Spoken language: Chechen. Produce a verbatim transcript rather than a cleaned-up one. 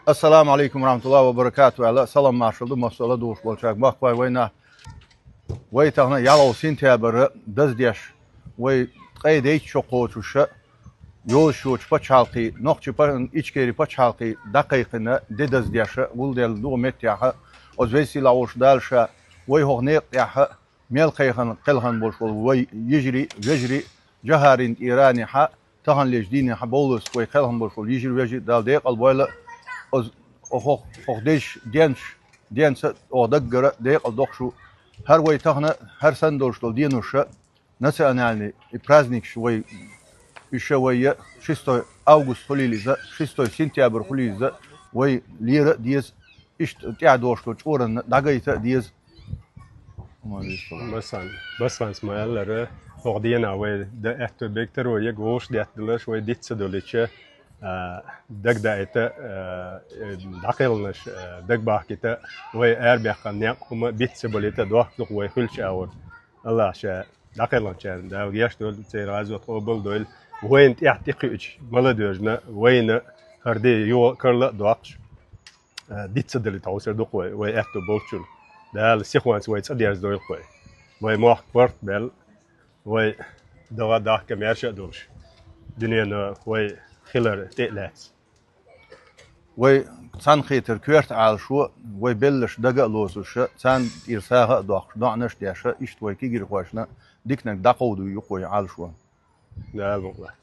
Ассаламу алейкум ва рахматуллахи ва баракату, аьлла, салам маршал ду массо а ладугӀуш болчаьрга, махкой вайна. Вай тахана ялгӀал сентябрь даздеш, вай ткъе дейтта шо кхочуша, йолаш йоцу пачхьалкхе, нохчи па-, Ичкери пачхьалкхе дӀакхайкхина де даздеша, гулделла дугӀу меттехьа, оз весила волуш далша, вай хӀокху некъа тӀехьа, мел кхайкхина кхелхина болуш болу вай йижари, вежари, жахарин тӀеранехьа, таханлерчу дийнахьа бовлаза вай кхелхина болуш болу йижари, вежари Дала декъал бойла, оз-, хӀокху, хӀокху дезаш денчу, денца оха даггара декъал доккхуш ву. ХӀара вай тахана, хӀара санна долуш долу деноша, национальный и праздникаш вай, уьш вай я, шестой август хуьлийла иза, шестой сентябрь хуьлийла иза, вай лера а деза, иштта тӀаьхьа долуш долу чкъуранна дӀагайта а деза. Ма вист вала. Басан, Басанс ма аьллара, хӀокху дийнахь вай дан аьтто бегтар вай, яга вовш детталаш вай диц ца долича, а, дагдаита, а, э, дӀакхелхинарш, а, дагбахкита, вай арабаьккхина некъ хӀума биц ца балийта, дохкуш ду-кх вай хуьлучу агӀор. Аллах ша дӀакхелхинчарна Дала гечдойла, церан гӀазот къобалдойла. Вайна тӀехь тӀекхуьучу молодёжна, вайна хӀара де юха карла а доккхуш, а, диц ца далийта хьовсур ду-кх вай, вай аьтто болччунна. Дала сихонца вай цӀа дерзадойла-кх вай. Вай мохк барт а баьлла, вай дагӀа а дахка маьрша а долуш, дуьнено вай хилар тӀе а лаьцна. Вай цхьаьнакхетар коьрта Ӏалашо, вай белларш дага а лоцуша, царна тӀера сагӀа а доккхуш, доӀанаш а деша, иштта вай кегирхошна диканиг дӀакховдийр ю-кх вай Ӏалашо. Дала мукъ лахь.